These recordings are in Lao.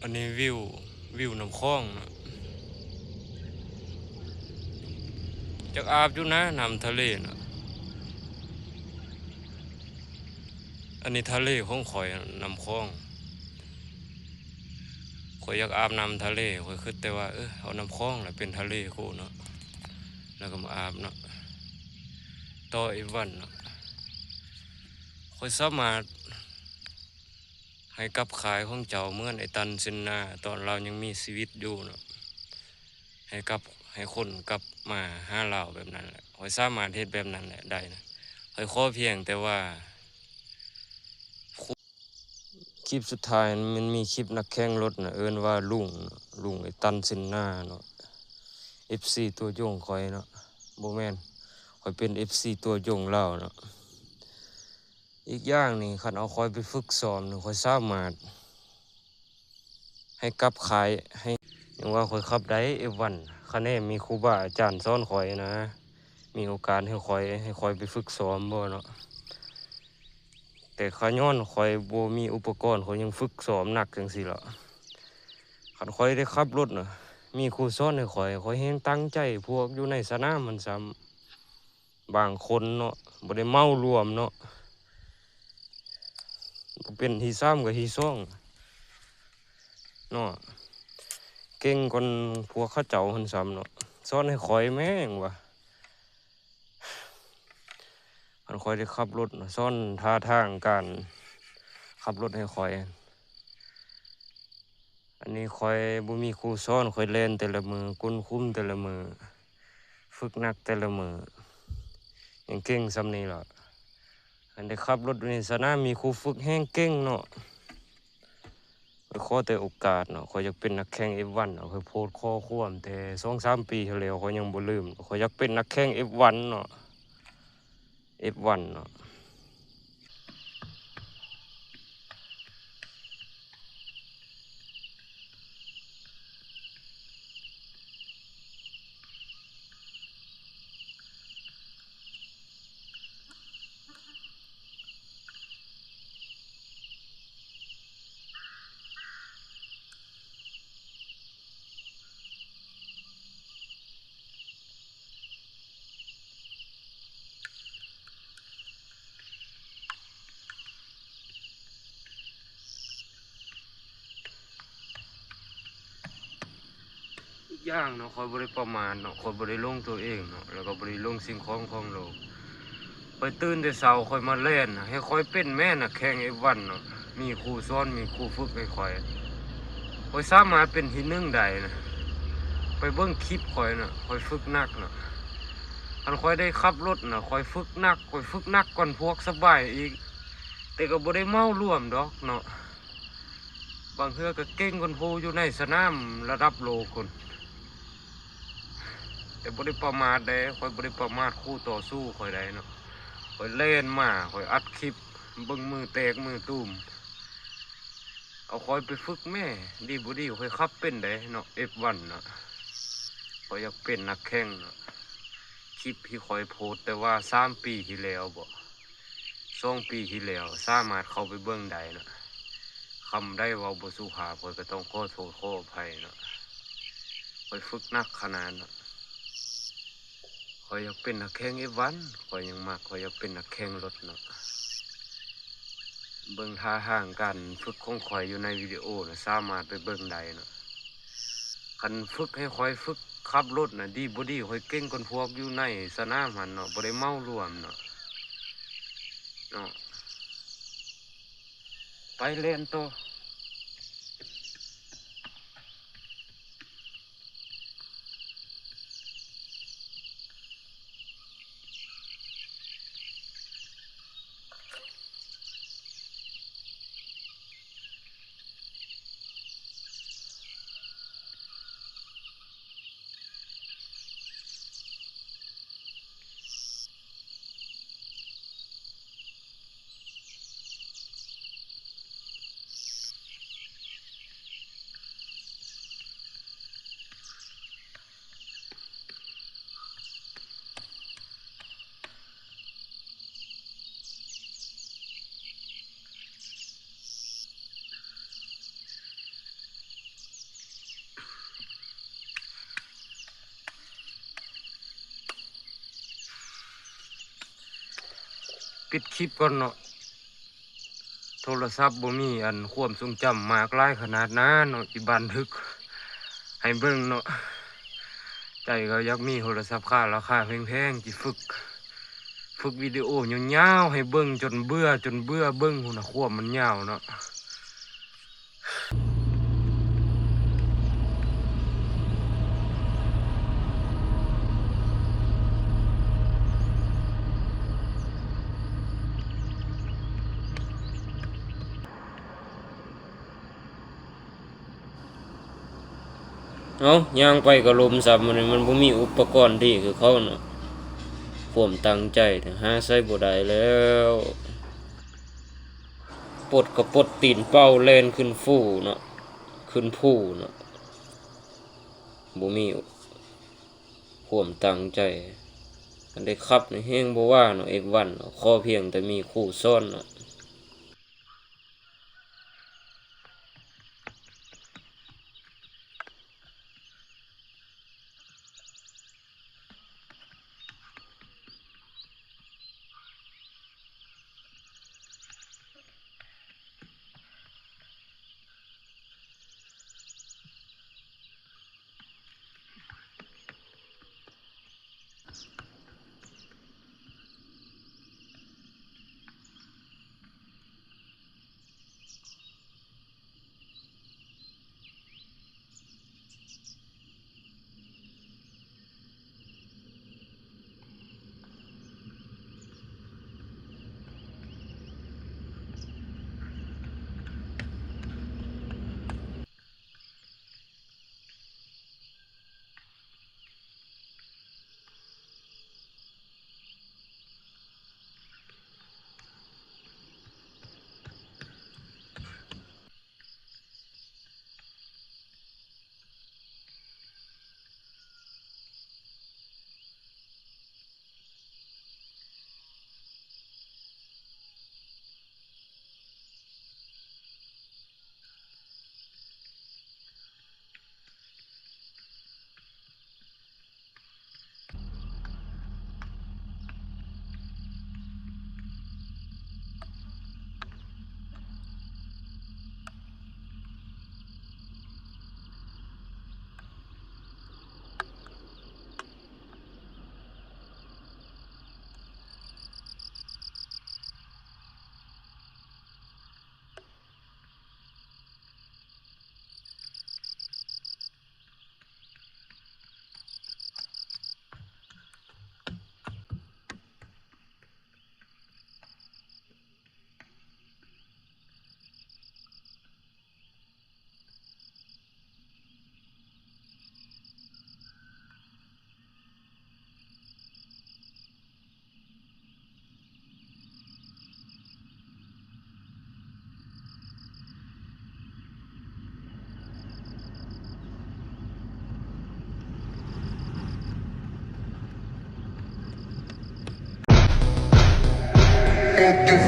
ອັນນີ້ວິວ ວິວນ້ຳຂອງເນາະ. ຢາກອາບຢູ່ນະ ນ້ຳທະເລເນາະ. ອັນນີ້ທະເລຂອງຂ້ອຍ ນ້ຳຂອງ. ຂ້ອຍຢາກອາບນ້ຳທະເລ ຂ້ອຍຄິດແຕ່ວ່າ ເອີ ເອົານ້ຳຂອງລະເປັນທະເລໂຄເນາະ ແລ້ວກໍມາອາບເນາະ. ຕໍ່ເອວັນເນາະ ຂ້ອຍສາມາດ ໃຫ້ກັບຂາຍຂອງເຈົ້າເໝືອນໄອ້ຕັນ ເຊນນາ ຕອນລາວຍັງມີຊີວິດຢູ່ເນາະ ໃຫ້ກັບ ໃຫ້ຄົນກັບມາຫາລາວແບບນັ້ນແຫຼະ. ຂ້ອຍສາມາດເຮັດແບບນັ້ນແຫຼະໄດ້ນະ. ຂ້ອຍຂໍພຽງແຕ່ວ່າ ຄລິບສຸດທ້າຍ ມັນມີຄລິບນັກແຂ່ງລົດນະ ເອີ້ນວ່າລຸງ ລຸງໄອ້ຕັນ ເຊນນາເນາະ ເອັຟຊີ ຕັວຍົງຂ້ອຍເນາະ. ບໍ່ແມ່ນ ຂ້ອຍເປັນເອັຟຊີ ຕົວຍົງລາວເນາະ. ອີກຢ່າງນີ້ ຄັນເອົາຂ້ອຍໄປຝຶກຊ້ອມນີ້ ຂ້ອຍສາມາດໃຫ້ກັບຂາຍໃຫ້ ຍັງວ່າຂ້ອຍຂັບໄດ້ເອວັນ ຄະແນນມີຄູບາອາຈານສອນຂ້ອຍນະ ມີໂອກາດໃຫ້ຂ້ອຍ ໃຫ້ຂ້ອຍໄປຝຶກຊ້ອມບໍ່ເນາະ. ແຕ່ຂະຍ້ອນຂ້ອຍບໍ່ມີອຸປະກອນ ຂ້ອຍຍັງຝຶກຊ້ອມໜັກຈັ່ງຊີ້ລະ. ຄັນຂ້ອຍໄດ້ຂັບລົດນະ ມີຄູສອນໃຫ້ຂ້ອຍ ຂ້ອຍແຮ່ງຕັ້ງໃຈ. ພວກຢູ່ໃນສະໜາມມັນຊ້ຳ ບາງຄົນເນາະ ບໍ່ໄດ້ເໝົາລວມເນາະ ບໍ່ເປັນທີສາມກໍທີສອງເນາະ ເກັ່ງກວ່າພວກເຂົາເຈົ້າຫັ້ນຊ້ຳເນາະ. ສອນໃຫ້ຂ້ອຍແມ່ງວ່າ ຄັນຂ້ອຍໄດ້ຂັບລົດນະ ສອນທ່າທາງການຂັບລົດໃຫ້ຂ້ອຍ. ອັນນີ້ຂ້ອຍບໍ່ມີຄູສອນ ຂ້ອຍແລ່ນແຕ່ລະມື້ ກົ້ນຂຸມແຕ່ລະມື້ ຝຶກໜັກແຕ່ລະມື້ ຍັງເກັ່ງສ່ຳນີ້ລະ. ຄັນໄດ້ຂັບລົດຢູ່ໃນສະໜາມ ມີຄູຝຶກແຮ່ງເກັ່ງເນາະ. ຂ້ອຍຂໍແຕ່ໂອກາດເນາະ ຂ້ອຍຢາກເປັນນັກແຂ່ງເອັຟວັນເນາະ. ຂ້ອຍໂພສຂໍ້ຄວາມແຕ່ສອງສາມປີທີ່ແລ້ວ ຂ້ອຍຍັງບໍ່ລືມ ຂ້ອຍຢາກເປັນນັກແຂ່ງເອັຟວັນເນາະ. ເອັຟວັນເນາະ. ອີກຢ່າງເນາະ ຂ້ອຍບໍ່ໄດ້ປະໝາດເນາະ ຂ້ອຍບໍ່ໄດ້ຫຼົງຕົວເອງເນາະ ແລ້ວກໍບໍ່ໄດ້ຫຼົງສິ່ງຂອງຂອງໂລກ. ຂ້ອຍຕື່ນແຕ່ເຊົ້າ ຂ້ອຍມາແລ່ນ ໃຫ້ຂ້ອຍເປັນແມ່ນນັກແຂ່ງເອັຟວັນເນາະ ມີຄູສອນ ມີຄູຝຶກໃຫ້ຂ້ອຍ. ຂ້ອຍສາມາດເປັນທີໜຶ່ງໄດ້ນະ ໄປເບິ່ງຄລິບຂ້ອຍນະ ຂ້ອຍຝຶກໜັກເນາະ. ຄັນຂ້ອຍໄດ້ຂັບລົດນະ ຂ້ອຍຝຶກໜັກ ຂ້ອຍຝຶກໜັກກ່ອນພວກສະບາຍອີກ ແຕ່ກໍບໍ່ໄດ້ເໝົາລວມດອກເນາະ. ບາງເທື່ອກໍເກັ່ງກວ່າຜູ້ຢູ່ໃນສະໜາມລະດັບໂລກພຸ້ນ ແຕ່ບໍ່ໄດ້ປະໝາດເດ້ ຂ້ອຍບໍ່ໄດ້ປະໝາດຄູ່ຕໍ່ສູ້ຂ້ອຍໄດ້ເນາະ. ຂ້ອຍແລ່ນມາ ຂ້ອຍອັດຄລິບ ເບິ່ງມືແຕກມືຕູມ ເອົາຂ້ອຍໄປຝຶກແມ້ ດີບໍ່ດີຂ້ອຍຂັບເປັນເດ້ເນາະ ເອັຟວັນເນາະ. ຂ້ອຍຢາກເປັນນັກແຂ່ງເນາະ. ຄລິບທີ່ຂ້ອຍໂພສແຕ່ວ່າສາມປີທີ່ແລ້ວບໍ ສອງປີທີ່ແລ້ວ ສາມາດເຂົ້າໄປເບິ່ງໄດ້ເນາະ. ຄຳໃດເວົ້າບໍ່ສຸພາບ ຂ້ອຍກໍຕ້ອງຂໍໂທດຂໍອະໄພເນາະ. ຂ້ອຍຝຶກໜັກຂະໜາດເນາະ. ຂ້ອຍຢາກເປັນນັກແຂ່ງເອັຟວັນ ຂ້ອຍຍັງມັກ ຂ້ອຍຢາກເປັນນັກແຂ່ງລົດເນາະ. ເບິ່ງທ່າທາງການຝຶກຂອງຂ້ອຍຢູ່ໃນວິດີໂອນະ ສາມາດໄປເບິ່ງໄດ້ເນາະ. ຄັນຝຶກໃຫ້ຂ້ອຍຝຶກຂັບລົດນະ ດີບໍ່ດີຂ້ອຍເກັ່ງກວ່າພວກຢູ່ໃນສະໜາມຫັ້ນເນາະ ບໍ່ໄດ້ເໝົາລວມເນາະ ເນາະ. ໄປແລ່ນຕໍ່. ປິດຄລິບກ່ອນເນາະ. ໂທລະສັບບໍ່ມີອັນຄວາມຊົງຈຳມາກຫຼາຍຂະໜາດນັ້ນເນາະ ຊິບັນທຶກໃຫ້ເບິ່ງເນາະ. ໃຈກໍຢາກມີໂທລະສັບຄ່າລາຄາແພງໆ ຊິຝຶກ ຝຶກວິດີໂອຍາວໆ ໃຫ້ເບິ່ງຈົນເບື່ອ ຈົນເບື່ອເບິ່ງພຸ້ນນະ ຄວາມມັນຍາວເນາະ. ເອົ້າ ຍ່າງໄປກໍລົມຊ້ຳ ມັນບໍ່ມີອຸປະກອນດີຄືເຂົານະ. ຄວາມຕັ້ງໃຈຫາໃຊ້ບໍ່ໄດ້ແລ້ວ. ປົດກໍປົດຕີນເປົ່າ ແລ່ນຂຶ້ນພູເນາະ ຂຶ້ນພູເນາະ. ບໍ່ມີຄວາມຕັ້ງໃຈ. ຄັນໄດ້ຂັບນີ້ແຮງບໍ່ວ່າເນາະ ເອັຟວັນເນາະ ຂໍພຽງແຕ່ມີຄູສອນເນາ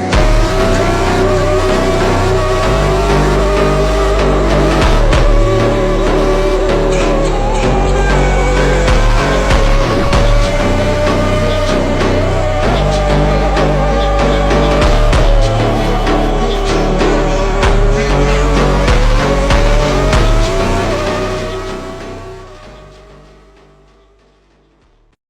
ະ.